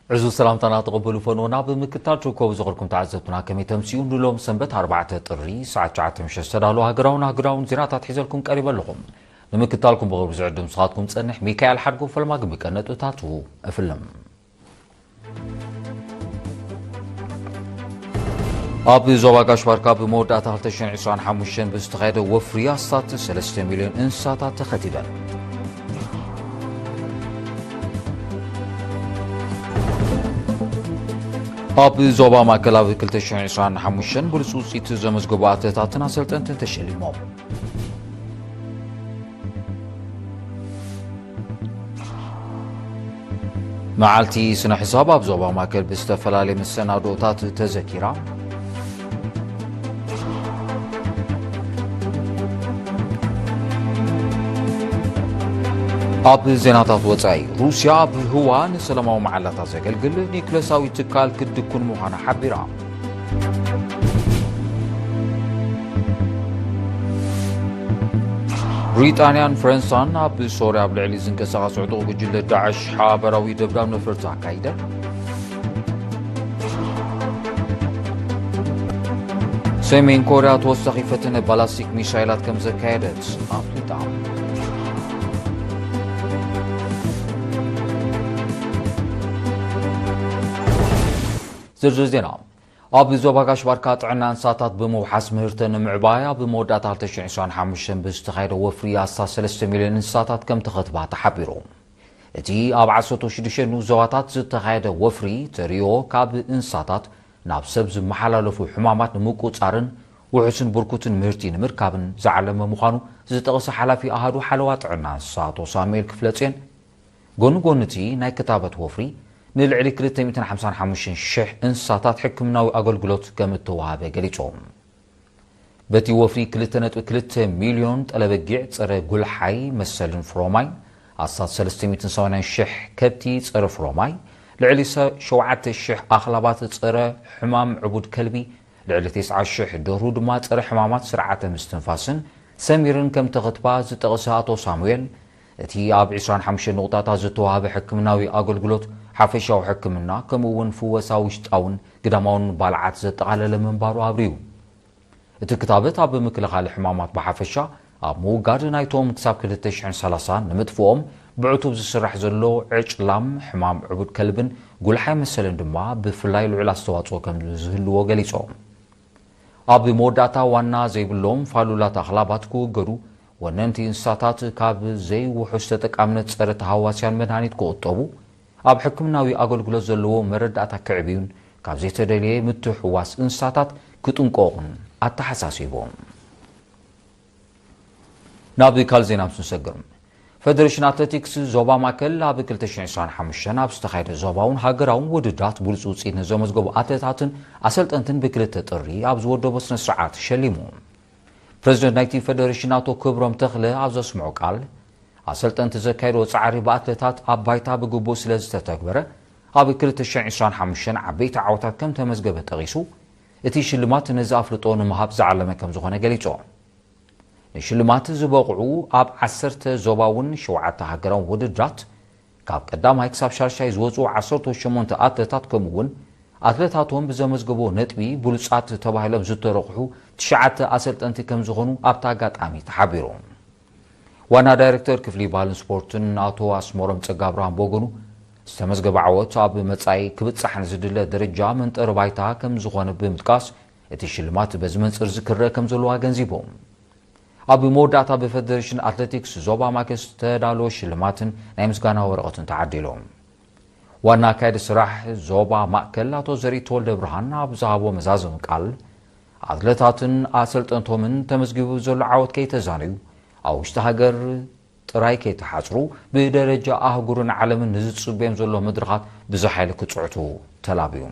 ዕዙዝ ሰላምታና ተቐበሉ ፈንዎ። ናብ ምክታል ትርከቡ ዝኸርኩም ተዓዘብትና ከመይ ተምስዩ? ንሎም ሰንበት ኣርባዕተ ጥሪ ሰዓት ትሽዓተ ምሸት ዝተዳለወ ሃገራውን ኣህጉራውን ዜናታት ሒዘልኩም ቀሪበ ኣለኹም። ንምክታልኩም ብቕርብ ዝዕድም ንስኻትኩም ጸንሕ ሚካኤል ሓድጎ። ፈለማ ግን ብቀነጥብታቱ እፍልም። ኣብ ዞባ ጋሽ ባርካ ብመወዳእታ ክልተ ሽሕን ዕስራን ሓሙሽተን ብዝተኻየደ ወፍሪ ኣስታት ሰለስተ ሚልዮን እንስሳታት ተኸቲበን። ኣብ ዞባ ማእከል ኣብ ክልተ ሽሕን ዕስራን ሓሙሽተን ብሉጽ ውጽኢት ዘመዝገቡ ኣትሌታትን ኣሰልጠንትን ተሸሊሞም። መዓልቲ ስነ ሕሳብ ኣብ ዞባ ማእከል ብዝተፈላለየ መሰናዶታት ተዘኪራ። ኣብ ዜናታት ወጻኢ፣ ሩስያ ኣብ ህዋ ንሰላማዊ መዓላታት ዘገልግል ኒክለሳዊ ትካል ክትድኩን ምዃና ሓቢራ። ብሪጣንያን ፈረንሳን ኣብ ሶርያ ኣብ ልዕሊ ዝንቀሳቐስ ዕጡቕ ጉጅለ ዳዕሽ ሓበራዊ ደብዳብ ነፈርቲ ኣካይደን። ሰሜን ኮርያ ተወሳኺ ፈተነ ባላስቲክ ሚሳይላት ከም ዘካየደት ኣፍሊጣ። ዝርዝር ዜና። ኣብ ዞባ ጋሽ ባርካ ጥዕና እንስሳታት ብምውሓስ ምህርተን ንምዕባይ ኣብ መወዳእታ ክልተ ሽሕን ዕስራን ሓሙሽተን ብዝተኻየደ ወፍሪ ኣስታት ሰለስተ ሚልዮን እንስሳታት ከም ተኸትባ ተሓቢሩ። እቲ ኣብ ዓሰርተ ሽዱሽተ ንኡስ ዞባታት ዝተኻየደ ወፍሪ ተሪኦ ካብ እንስሳታት ናብ ሰብ ዝመሓላለፉ ሕማማት ንምቁጻርን ውሑስን ብርኩትን ምህርቲ ንምርካብን ዝዓለመ ምዃኑ ዝጠቐሰ ሓላፊ ኣሃዱ ሓለዋ ጥዕና እንስሳ ኣቶ ሳሙኤል ክፍለጽዮን፣ ጎኒ ጎኒ እቲ ናይ ክታበት ወፍሪ ንልዕሊ ክልተ ሚእትን ሓምሳን ሓሙሽተን ሽሕ እንስሳታት ሕክምናዊ ኣገልግሎት ከም እተዋሃበ ገሊጾም። በቲ ወፍሪ ክልተ ነጥቢ ክልተ ሚልዮን ጠለበጊዕ ጸረ ጉልሓይ መሰልን ፍሮማይ፣ ኣስታት ሰለስተ ሚእትን ሰማንያን ሽሕ ከብቲ ጸረ ፍሮማይ፣ ልዕሊ ሰ-፣ ሸውዓተ ሽሕ ኣኽላባት ጸረ ሕማም ዕቡድ ከልቢ፣ ልዕሊ ተስዓ ሽሕ ደርሁ ድማ ጸረ ሕማማት ስርዓተ ምስትንፋስን ሰሚርን ከም ተኸትባ ዝጠቕሰ ኣቶ ሳሙኤል፣ እቲ ኣብ ዕስራን ሓሙሽተን ንቑጣታት ዝተዋህበ ሕክምናዊ ኣገልግሎት ሓፈሻዊ ሕክምና ከምኡ እውን ፍወሳ ውሽጣውን ግዳማውን ባልዓት ዘጠቓለለ ምንባሩ ኣብርዩ። እቲ ክታበት ኣብ ምክልኻል ሕማማት ብሓፈሻ፣ ኣብ ምውጋድ ናይቶም ክሳብ ክልተ ሽሕን ሰላሳን ንምጥፍኦም ብዕቱብ ዝስራሕ ዘሎ ዕጭላም፣ ሕማም ዕቡድ ከልብን ጉልሓይ መሰልን ድማ ብፍላይ ልዑል ኣስተዋጽኦ ከም ዝህልዎ ገሊጾም። ኣብ መወዳእታ ዋና ዘይብሎም ፋሉላት ኣኽላባት ክውገዱ፣ ወነንቲ እንስሳታት ካብ ዘይውሑስ ተጠቃምነት ጸረ ተሃዋስያን መድሃኒት ክቑጠቡ፣ ኣብ ሕክምናዊ ኣገልግሎት ዘለዎ መረዳእታ ክዕብዩን ካብ ዘይተደልየ ምትሕውዋስ እንስሳታት ክጥንቀቑን ኣተሓሳሲቦም። ናብ ካልእ ዜና ምስ ንሰግር፣ ፈደሬሽን ኣትሌቲክስ ዞባ ማእከል ኣብ ክልተ ሽሕን ዕስራን ሓሙሽተን ኣብ ዝተኻየደ ዞባውን ሃገራውን ውድድራት ብሉጽ ውጽኢት ንዘመዝገቡ ኣትሌታትን ኣሰልጠንትን ብክልተ ጥሪ ኣብ ዝወደቦ ስነ ስርዓት ሸሊሙ። ፕረዚደንት ናይቲ ፈደሬሽን ኣቶ ክብሮም ተኽለ ኣብ ዘስምዖ ቃል፣ ኣሰልጠንቲ ዘካየድዎ ጻዕሪ ብኣትሌታት ኣብ ባይታ ብግቡእ ስለ ዝተተግበረ፣ ኣብ ክልተ ሽሕን ዕስራን ሓሙሽተን ዓበይቲ ዓወታት ከም ተመዝገበ ጠቒሱ፣ እቲ ሽልማት ነዚ ኣፍልጦ ንምሃብ ዝዓለመ ከም ዝኾነ ገሊጹ። ንሽልማት ዝበቕዑ ኣብ ዓሰርተ ዞባውን ሸውዓተ ሃገራውን ውድድራት፣ ካብ ቀዳማይ ክሳብ ሻድሻይ ዝወጹ ዓሰርተ ሸሞንተ ኣትሌታት፣ ከምኡ እውን ኣትሌታቶም ብዘመዝገቦ ነጥቢ ብሉጻት ተባሂሎም ዝተረቑሑ ትሽዓተ ኣሰልጠንቲ ከም ዝኾኑ ኣብቲ ኣጋጣሚ ተሓቢሩ። ዋና ዳይሬክተር ክፍሊ ባህልን ስፖርትን ኣቶ ኣስመሮም ጸጋብርሃን ብወገኑ፣ ዝተመዝገበ ዓወት ኣብ መጻኢ ክብጻሕ ንዝድለ ደረጃ መንጠሪ ባይታ ከም ዝኾነ ብምጥቃስ፣ እቲ ሽልማት በዚ መንጽር ዝክረእ ከም ዘለዎ ኣገንዚቦም። ኣብ መወዳእታ ብፈደሬሽን ኣትሌቲክስ ዞባ ማእከል ዝተዳለወ ሽልማትን ናይ ምስጋና ወረቐትን ተዓዲሉ። ዋና ኣካያዲ ስራሕ ዞባ ማእከል ኣቶ ዘርኢ ተወልደ ብርሃን ኣብ ዝሃቦ መዛዘሚ ቃል፣ ኣትሌታትን ኣሰልጠንቶምን ተመዝጊቡ ዘሎ ዓወት ከይተዛነዩ፣ ኣብ ውሽጢ ሃገር ጥራይ ከይተሓጽሩ፣ ብደረጃ ኣህጉርን ዓለምን ንዝጽበዮም ዘሎ መድረኻት ብዝሕ ሓይሊ ክጽዕቱ ተላብዩ።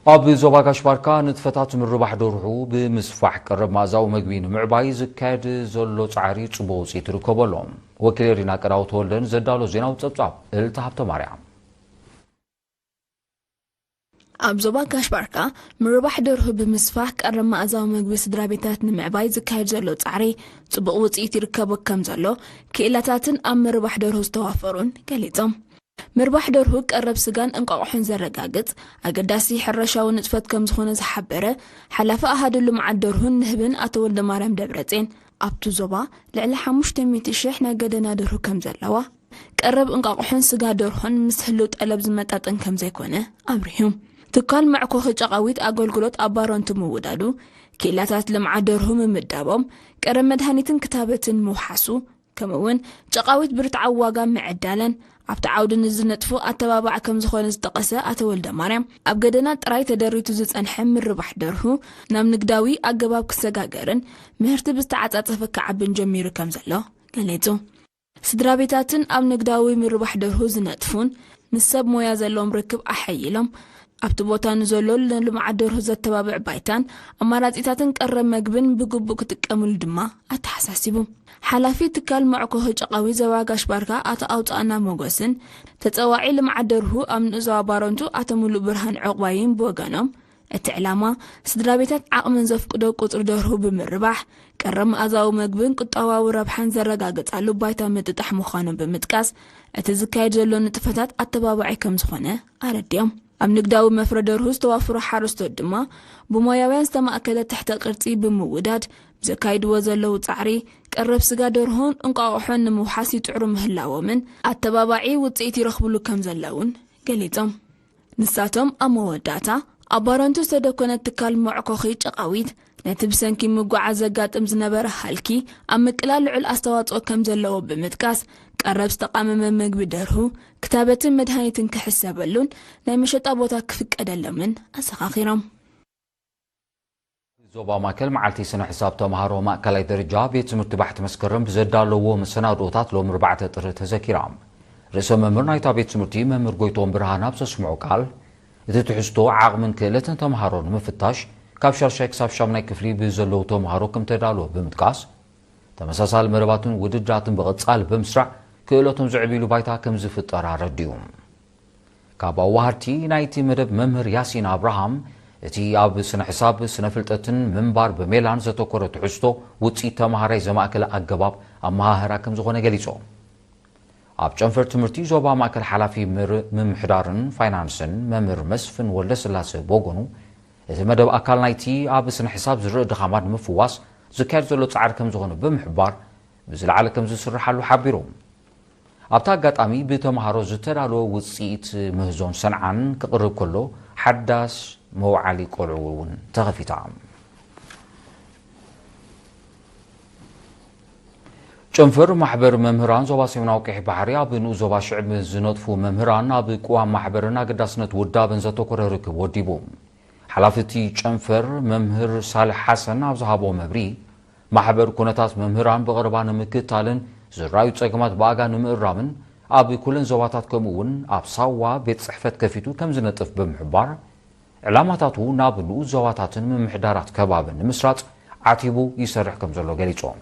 ኣብ ዞባ ጋሽ ባርካ ንጥፈታት ምርባሕ ደርሁ ብምስፋሕ ቀረብ መኣዛዊ መግቢ ንምዕባይ ዝካየድ ዘሎ ጻዕሪ ጽቡቕ ውጽኢት ይርከቦ ኣሎ። ወኪል ኤሪና ቀዳው ተወልደ ንዘዳሎ ዜናዊ ጸብጻብ እልልታ ሃብተ ማርያም። ኣብ ዞባ ጋሽ ባርካ ምርባሕ ደርሁ ብምስፋሕ ቀረብ መኣዛዊ መግቢ ስድራ ቤታት ንምዕባይ ዝካየድ ዘሎ ጻዕሪ ጽቡቕ ውጽኢት ይርከቦ ከም ዘሎ ክኢላታትን ኣብ ምርባሕ ደርሁ ዝተዋፈሩን ገሊጾም። ምርባሕ ደርሁ ቀረብ ስጋን እንቋቑሖን ዘረጋግጽ ኣገዳሲ ሕርሻዊ ንጥፈት ከም ዝኾነ ዝሓበረ ሓላፊ ኣሃዱ ልምዓት ደርሁን ንህብን ኣቶ ወልደማርያም ደብረጼን፣ ኣብቲ ዞባ ልዕሊ ሓሙሽተ ሚእቲ ሽሕ ናይ ገደና ደርሁ ከም ዘለዋ፣ ቀረብ እንቋቑሖን ስጋ ደርሆን ምስ ህልው ጠለብ ዝመጣጠን ከም ዘይኮነ ኣብሪሁ። ትካል መዕኮኺ ጨቓዊት ኣገልግሎት ኣብ ባረንቱ ምውዳዱ፣ ክኢላታት ልምዓት ደርሁ ምምዳቦም፣ ቀረብ መድሃኒትን ክታበትን ምውሓሱ፣ ከምኡ'ውን ጨቓዊት ብርትዓዊ ዋጋ ምዕዳለን ኣብቲ ዓውዲ ንዝነጥፉ ኣተባባዕ ከም ዝኾነ ዝጠቐሰ ኣቶ ወልደማርያም፣ ኣብ ገደና ጥራይ ተደሪቱ ዝጸንሐ ምርባሕ ደርሁ ናብ ንግዳዊ ኣገባብ ክሰጋገርን ምህርቲ ብዝተዓጻጸፈ ክዓብን ጀሚሩ ከም ዘሎ ገሊጹ። ስድራ ቤታትን ኣብ ንግዳዊ ምርባሕ ደርሁ ዝነጥፉን ምስ ሰብ ሞያ ዘለዎም ርክብ ኣሐይሎም ኣብቲ ቦታ ንዘሎ ንልምዓት ደርሁ ዘተባብዕ ባይታን ኣማራጺታትን ቀረብ መግብን ብግቡእ ክጥቀምሉ ድማ ኣተሓሳሲቡ። ሓላፊ ትካል መዕኮኺ ጨቓዊት ዞባ ጋሽ ባርካ ኣቶ ኣውጻእና ሞጎስን ተጸዋዒ ልምዓት ደርሁ ኣብ ንኡስ ዞባ ባረንቱ ኣቶ ሙሉእ ብርሃን ዕቑባይን ብወገኖም፣ እቲ ዕላማ ስድራ ቤታት ዓቕመን ዘፍቅዶ ቁጽሪ ደርሁ ብምርባሕ ቀረብ መኣዛዊ መግብን ቁጠባዊ ረብሓን ዘረጋግጻሉ ባይታ ምጥጣሕ ምዃኑ ብምጥቃስ፣ እቲ ዝካየድ ዘሎ ንጥፈታት ኣተባባዒ ከም ዝኾነ ኣረዲኦም። ኣብ ንግዳዊ መፍረ ደርሁ ዝተዋፍሩ ሓረስቶት ድማ ብሞያውያን ዝተማእከለ ትሕተ ቅርጺ ብምውዳድ ብዘካይድዎ ዘለዉ ጻዕሪ፣ ቀረብ ስጋ ደርሆን እንቋቑሖን ንምውሓስ ይጽዕሩ ምህላዎምን ኣተባባዒ ውጽኢት ይረኽብሉ ከም ዘለውን ገሊጾም። ንሳቶም ኣብ መወዳእታ ኣብ ባረንቱ ዝተደኮነ ትካል መዕኮኺ ጨቓዊት ነቲ ብሰንኪ ምጉዓዝ ዘጋጥም ዝነበረ ሃልኪ ኣብ ምቅላል ልዑል ኣስተዋጽኦ ከም ዘለዎ ብምጥቃስ፣ ቀረብ ዝተቓመመ መግቢ ደርሁ፣ ክታበትን መድሃኒትን ክሕሰበሉን ናይ መሸጣ ቦታ ክፍቀደሎምን ኣዘኻኺሮም። ዞባ ማእከል መዓልቲ ስነ ሕሳብ ተምሃሮ ማእከላይ ደረጃ ቤት ትምህርቲ ባሕቲ መስከረም ብዘዳለዎ መሰናድኦታት ሎም ኣርባዕተ ጥሪ ተዘኪራ። ርእሰ መምህር ናይታ ቤት ትምህርቲ መምህር ጎይቶም ብርሃን ኣብ ዘስምዖ ቃል፣ እቲ ትሕዝቶ ዓቕምን ክእለትን ተምሃሮ ንምፍታሽ ካብ ሻድሻይ ክሳብ ሻምናይ ክፍሊ ብዘለዉ ተምሃሮ ከም ተዳለወ ብምጥቃስ፣ ተመሳሳሊ መደባትን ውድድራትን ብቐጻሊ ብምስራዕ ክእለቶም ዘዕብይሉ ባይታ ከም ዝፍጠር ኣረዲኡ። ካብ ኣዋሃድቲ ናይቲ መደብ መምህር ያሲን ኣብርሃም፣ እቲ ኣብ ስነ ሕሳብ፣ ስነ ፍልጠትን ምንባር ብሜላን ዘተኮረ ትሕዝቶ ውጽኢት ተምሃራይ ዘማእከለ ኣገባብ ኣመሃህራ ከም ዝኾነ ገሊጾም። ኣብ ጨንፈር ትምህርቲ ዞባ ማእከል ሓላፊ ምር-፣ ምምሕዳርን ፋይናንስን መምህር መስፍን ወልደስላሰ ብወገኑ፣ እቲ መደብ ኣካል ናይቲ ኣብ ስነ ሕሳብ ዝረአ ድኻማት ንምፍዋስ ዝካየድ ዘሎ ጻዕሪ ከም ዝኾነ ብምሕባር፣ ብዝለዓለ ከም ዝስርሓሉ ሓቢሮም። ኣብቲ ኣጋጣሚ ብተምሃሮ ዝተዳለወ ውጽኢት ምህዞን ሰንዓን ክቕርብ ከሎ፣ ሓዳስ መውዓሊ ቆልዑ እውን ተኸፊታ። ጨንፈር ማሕበር መምህራን ዞባ ሰሜናዊ ቀይሕ ባሕሪ ኣብ ንኡስ ዞባ ሽዕብ ዝነጥፉ መምህራን ኣብ ቅዋም ማሕበርን ኣገዳስነት ውዳበን ዘተኮረ ርክብ ወዲቡ። ሓላፊ እቲ ጨንፈር መምህር ሳልሕ ሓሰን ኣብ ዝሃቦ መብርሂ፣ ማሕበር ኩነታት መምህራን ብቐረባ ንምክትታልን ዝረኣዩ ጸገማት ብኣጋ ንምእራምን ኣብ ኩለን ዞባታት ከምኡ እውን ኣብ ሳዋ ቤት ጽሕፈት ከፊቱ ከም ዝነጥፍ ብምሕባር፣ ዕላማታቱ ናብ ንኡስ ዞባታትን ምምሕዳራት ከባብን ንምስራጽ ዓቲቡ ይሰርሕ ከም ዘሎ ገሊጾም።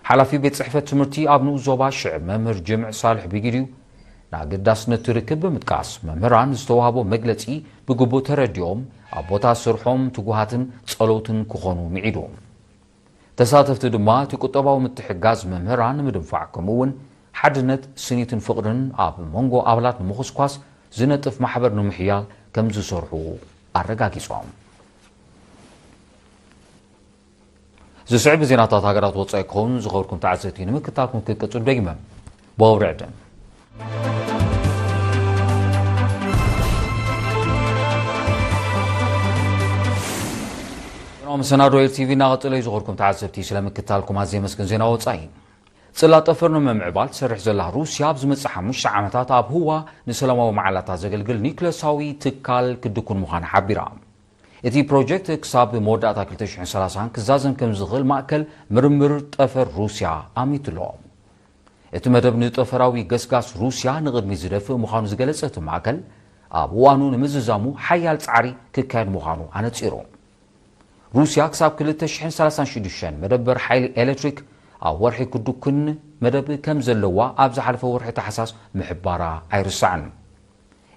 ሓላፊ ቤት ጽሕፈት ትምህርቲ ኣብ ንኡስ ዞባ ሽዕብ መምህር ጅምዕ ሳልሕ ብግዲኡ፣ ንኣገዳስነት እቲ ርክብ ብምጥቃስ፣ መምህራን ዝተዋህቦ መግለጺ ብግቡእ ተረዲኦም ኣብ ቦታ ስርሖም ትጉሃትን ጸለውትን ክኾኑ ምዒዱ። ተሳተፍቲ ድማ እቲ ቁጠባዊ ምትሕግጋዝ መምህራን ንምድንፋዕ ከምኡ እውን ሓድነት፣ ስኒትን ፍቕርን ኣብ መንጎ ኣባላት ንምኹስኳስ ዝነጥፍ ማሕበር ንምሕያል ከም ዝሰርሑ ኣረጋጊጾም። ዝስዕብ ዜናታት ሃገራት ወጻኢ ክኸውን ዝኸበርኩም ተዓዘብቲ ንምክታልኩም ክቅጽል ደጊመ ብወብሪ ዕድም። ዜናዊ መሰናዶ ኤል ቲ ቪ እናቐጸለ እዩ። ዝኸበርኩም ተዓዘብቲ ስለምክታልኩም ኣዝየ የመስግን። ዜና ወጻኢ። ጽላት ጠፈር ንምምዕባል ትሰርሕ ዘላ ሩስያ ኣብ ዝመጽእ ሓሙሽተ ዓመታት ኣብ ህዋ ንሰላማዊ መዓላታት ዘገልግል ኒክለሳዊ ትካል ክድኩን ምዃና ሓቢራ። እቲ ፕሮጀክት ክሳብ መወዳእታ ክልተ ሽሕን ሰላሳን ክዛዘም ከም ዝኽእል ማእከል ምርምር ጠፈር ሩስያ ኣሚቱ ኣሎ። እቲ መደብ ንጠፈራዊ ገስጋስ ሩስያ ንቕድሚት ዝደፍእ ምዃኑ ዝገለጸ እቲ ማእከል፣ ኣብ እዋኑ ንምዝዛሙ ሓያል ጻዕሪ ክካየድ ምዃኑ ኣነጺሩ። ሩስያ ክሳብ ክልተ ሽሕን ሰላሳን ሽዱሽተን መደበር ሓይሊ ኤሌክትሪክ ኣብ ወርሒ ክድኩን መደብ ከም ዘለዋ ኣብ ዝሓለፈ ወርሒ ታሕሳስ ምሕባራ ኣይርሳዕን።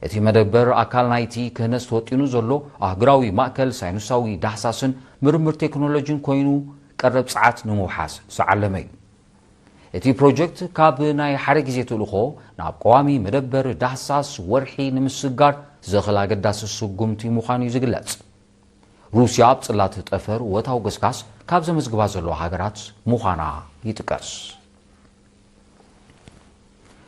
እቲ መደበር ኣካል ናይቲ ክህነጽ ተወጢኑ ዘሎ ኣህጉራዊ ማእከል ሳይንሳዊ ዳህሳስን ምርምር ቴክኖሎጂን ኮይኑ፣ ቀረብ ጸዓት ንምውሓስ ዝዓለመ እዩ። እቲ ፕሮጀክት ካብ ናይ ሓደ ግዜ ተልእኾ ናብ ቀዋሚ መደበር ዳህሳስ ወርሒ ንምስጋር ዘኽእል ኣገዳሲ ስጉምቲ ምዃኑ እዩ ዝግለጽ። ሩስያ ኣብ ጽላት ጠፈር ወታው ገስጋስ ካብ ዘመዝግባ ዘለዋ ሃገራት ምዃና ይጥቀስ።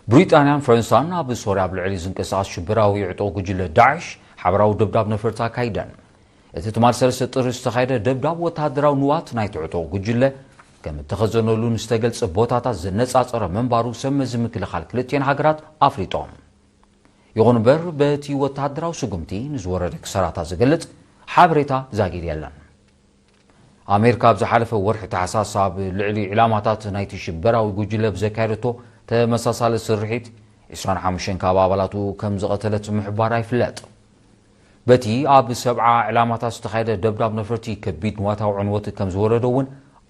ብሪጣንያን ፈረንሳን ኣብ ሶርያ ኣብ ልዕሊ ዝንቀሳቐስ ሽበራዊ ዕጡቕ ጉጅለ ዳዕሽ ሓበራዊ ደብዳብ ነፈርቲ ኣካይደን። እቲ ትማል ሰለስተ ጥሪ ዝተኻየደ ደብዳብ ወተሃደራዊ ንዋት ናይቲ ዕጡቕ ጉጅለ ከም እተኸዘነሉ ንዝተገልጸ ቦታታት ዘነጻጸረ ምንባሩ ሰብ መዚ ምክልኻል ክልቲኤን ሃገራት ኣፍሊጦም። ይኹን እምበር በቲ ወተሃደራዊ ስጉምቲ ንዝወረደ ክሳራታት ዝገልጽ ሓበሬታ ዛጊድ የለን። ኣሜሪካ ኣብ ዝሓለፈ ወርሒ ታሕሳስ ኣብ ልዕሊ ዕላማታት ናይቲ ሽበራዊ ጉጅለ ብዘካየደቶ ተመሳሳሊ ስርሒት ዕስራን ሓሙሽተን ካብ ኣባላቱ ከም ዝቐተለት ምሕባራ ይፍለጥ። በቲ ኣብ ሰብዓ ዕላማታት ዝተኻየደ ደብዳብ ነፈርቲ ከቢድ ንዋታዊ ዕንወት ከም ዝወረዶ እውን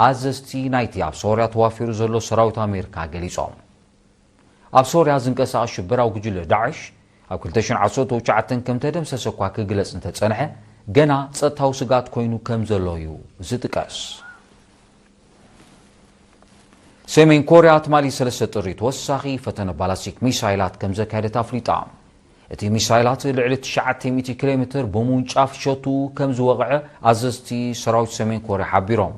ኣዘዝቲ ናይቲ ኣብ ሶርያ ተዋፊሩ ዘሎ ሰራዊት ኣሜሪካ ገሊጾም። ኣብ ሶርያ ዝንቀሳቐስ ሽበራዊ ጉጅለ ዳዕሽ ኣብ ክልተ ሽሕን ዓሰርተ ትሽዓተን ከም ተደምሰሰ እኳ ክግለጽ እንተጸንሐ፣ ገና ጸጥታዊ ስግኣት ኮይኑ ከም ዘሎ እዩ ዝጥቀስ። ሰሜን ኮርያ ትማሊ ሰለስተ ጥሪ ተወሳኺ ፈተነ ባላስቲክ ሚሳይላት ከም ዘካየደት ኣፍሊጣ። እቲ ሚሳይላት ልዕሊ ትሽዓተ ሚእቲ ኪሎ ሜትር ብምውንጫፍ ሸቱ ከም ዝወቕዐ ኣዘዝቲ ሰራዊት ሰሜን ኮርያ ሓቢሮም።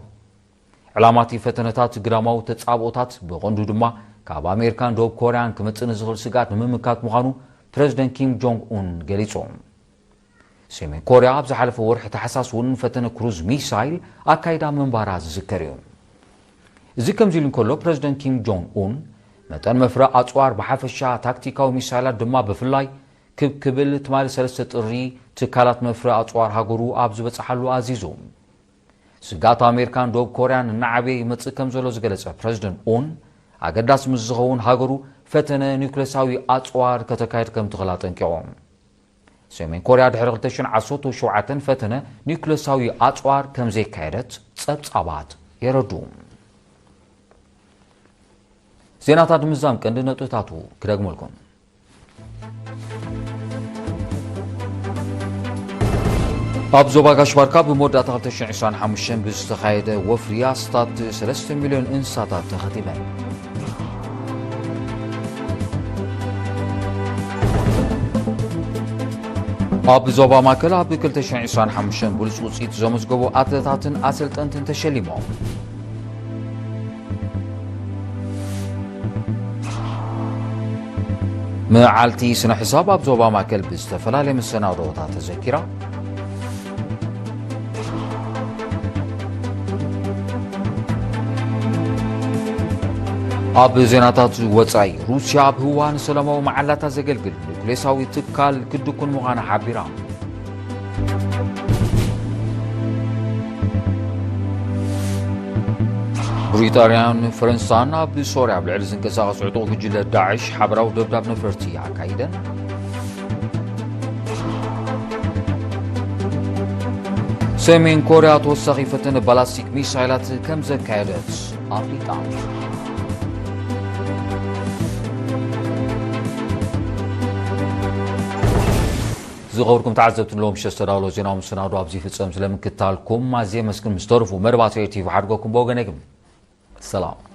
ዕላማ እቲ ፈተነታት ግዳማዊ ተጻብኦታት ብቐንዱ ድማ ካብ ኣሜሪካን ደቡብ ኮርያን ክመጽእ ንዝኽእል ስግኣት ንምምካት ምዃኑ ፕረዚደንት ኪም ጆንግ ኡን ገሊጹ። ሰሜን ኮርያ ኣብ ዝሓለፈ ወርሒ ታሕሳስ እውን ፈተነ ክሩዝ ሚሳይል ኣካይዳ ምንባራ ዝዝከር እዩ። እዚ ከምዚ ኢሉ እንከሎ ፕረዚደንት ኪም ጆንግ ኡን መጠን መፍረ ኣጽዋር ብሓፈሻ ታክቲካዊ ሚሳይላት ድማ ብፍላይ ክብ ክብል ትማሊ ሰለስተ ጥሪ ትካላት መፍረ ኣጽዋር ሃገሩ ኣብ ዝበጽሓሉ ኣዚዙ። ስግኣት ኣሜሪካን ደቡብ ኮርያን እናዓበየ ይመጽእ ከም ዘሎ ዝገለጸ ፕረዚደንት ኡን ኣገዳሲ ምስ ዝኸውን ሃገሩ ፈተነ ኒውክለሳዊ ኣጽዋር ከተካየድ ከም ትኽእል ኣጠንቂቑ። ሰሜን ኮርያ ድሕሪ ክልተ ሽሕን ዓሰርተ ሸውዓተን ፈተነ ኒውክለሳዊ ኣጽዋር ከም ዘካየደት ጸብጻባት የረዱ። ዜናታት ንምዝዛም ቀንዲ ነጥብታቱ ክደግመልኩም። ኣብ ዞባ ጋሽ ባርካ ብመወዳእታ ክልተ ሽሕን ዕስራን ሓሙሽተን ብዝተኻየደ ወፍሪ ኣስታት ሰለስተ ሚልዮን እንስሳታት ተኸቲበን። ኣብ ዞባ ማእከል ኣብ ክልተ ሽሕን ዕስራን ሓሙሽተን ብሉጽ ውጽኢት ዘመዝገቡ ኣትለታትን ኣሰልጠንትን ተሸሊሞም። መዓልቲ ስነ ሕሳብ ኣብ ዞባ ማእከል ብዝተፈላለየ መሰናዶታት ተዘኪራ። ኣብ ዜናታት ወጻኢ፣ ሩስያ ኣብ ህዋ ንሰላማዊ መዓላታ ዘገልግል ኒውክሌሳዊ ትካል ክድኩን ምዃና ሓቢራ። ብሪጣንያን ፈረንሳን ኣብ ሶርያ ኣብ ልዕሊ ዝንቀሳቐስ ዕጡቕ ጉጅለ ዳዕሽ ሓበራዊ ደብዳብ ነፈርቲ ኣካይደን። ሰሜን ኮርያ ተወሳኺ ፈተነ ባላስቲክ ሚሳይላት ከም ዘካየደት ኣፍሊጣ። ዝኸበርኩም ተዓዘብቲ፣ ንሎሚ ምሸት ዝተዳለወ ዜናዊ መሰናዶ ኣብዚ ይፍጸም። ስለምክታልኩም ኣዝየ መስግን። ምስ ተረፉ መደባት ሪኤ ቲቪ ሓድጎኩም ብወገነይ ግን ሰላም።